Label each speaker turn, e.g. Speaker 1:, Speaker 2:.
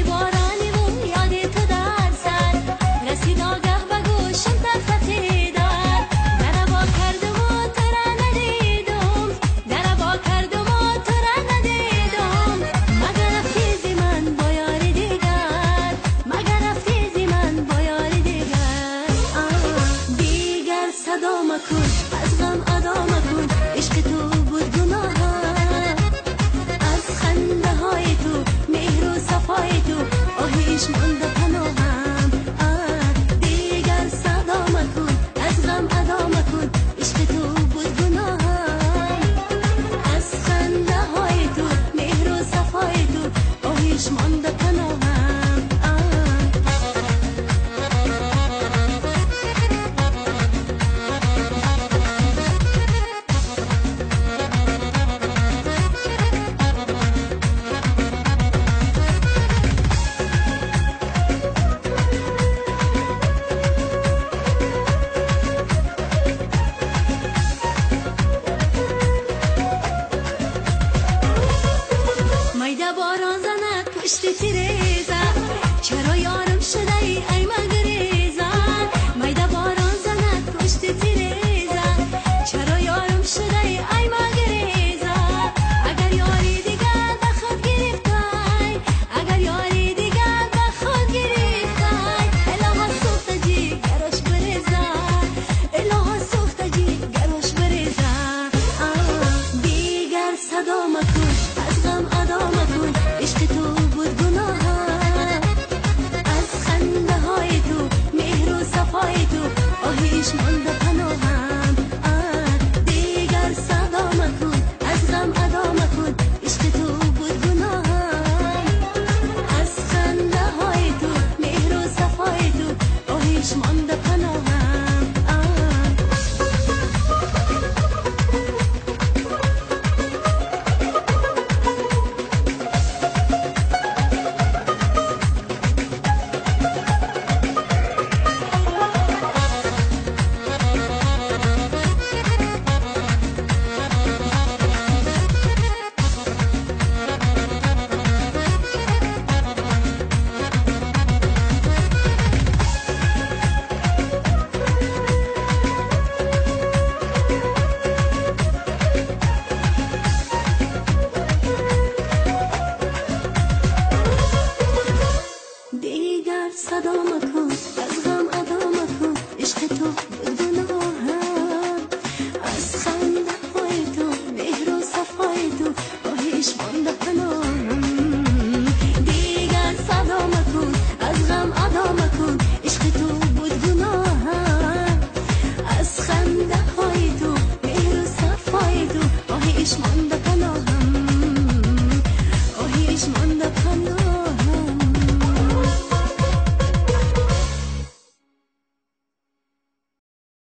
Speaker 1: بارانی و یاد تو در سر رسید آگه به گوشم طرفت در در وا کردم و تو را ندیدم در وا کردم و تو را ندیدم مگر رفتی زی من با یار دیگر مگر رفتی زی من با یار دیگر دیگر صدا مکن از غم ادا مکن عشق تو بود گناهم از خنده های تو مهر و صفای تو آهش مانده پناهم دیگر صدا مکن از غم ادا مکن عشق تو بود گناهم از خنده های تو مهر و صفای تو آهش مانده پناهم. میده باران زند پشت تیریزه چرا یار